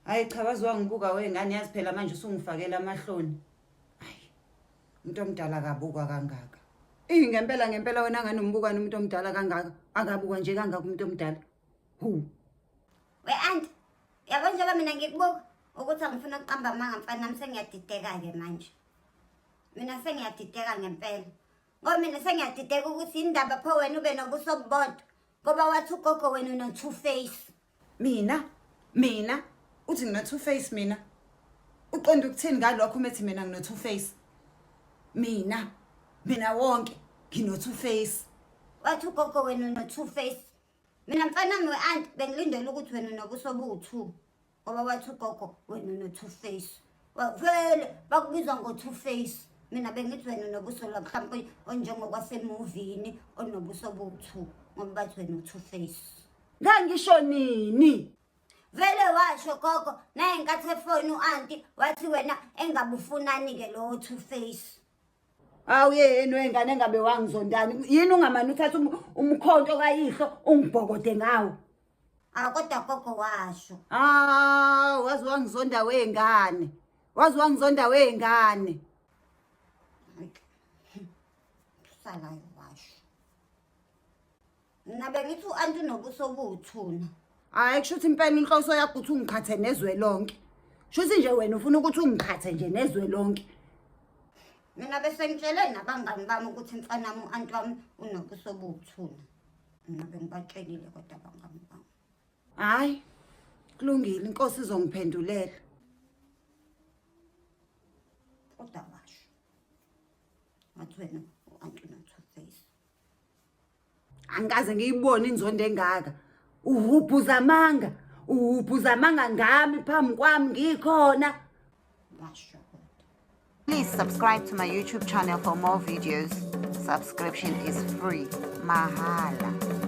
Hayi cha, waze wangibuka wengane, yazi phela manje usungifakela amahloni. Hayi. Umuntu omdala akabukwa kangaka. Ih, ngempela ngempela wena ngane umbukani umuntu omdala kangaka? Akabukwa nje kangaka umuntu omdala. Hu. We aunt, yabo njengoba mina ngikubuka ukuthi angifuna ukuqamba amanga mfana nami sengiyadideka-ke manje. Mina sengiyadideka ngempela. Ngoba mina sengiyadideka ukuthi indaba pho wena ube nobuso obubodwa. Ngoba wathi ugogo wena uno-two face. Mina? Mina? Uthi ngino two face mina? Uqonda ukuthini ngalokho uma ethi mina ngino two face? Mina? Mina wonke ngino two face. Wathi ugogo wena uno-two face. Mina mfana wami we-aunt bengilindele ukuthi wena unobuso obuwu-two. Ngoba wathi ugogo wena uno-two face. Vele bakubiza ngo-two face. Mina bengithi wena unobuso la mhlawumpe onjengokwasemuvini onobuso obuwu-two. Ngoba bathi wena u-two face. Ngangisho nini? Vele washo gogo naye nkathi efoni u-anti wathi wena engabufunani-ke lowo two face. Awu yena wengane engabe wangizondani. Yini ungamane uthatha umkhonto kayihlo ungibhokode ngawo? Awu kodwa gogo washo. Ah, wazi wangizonda wengane. Wazi wangizonda wengane. Salayo washo. Mina bengithi u-anti unobuso obuwuthuna. Hayi, kusho ukuthi impela inhloso yakho ukuthi ungiqhathe nezwe lonke. Kusho ukuthi nje wena ufuna ukuthi ungiqhathe nje nezwe lonke. Mina bese ngitshele nabangani bami ukuthi mfana wami u-anti wami unobuso obuwuthuna. Mina bengibatshelile kodwa abangani bami. Hayi, kulungile, inkosi izongiphendulela. Kodwa washo. Wathi wena u-anti uno-two face. Angikaze ngiyibone inzondo engaka. Uhubhuza amanga, uhubhuza amanga ngami phambi kwami ngikhona. Washo kodwa. Please subscribe to my YouTube channel for more videos. Subscription is free. Mahala.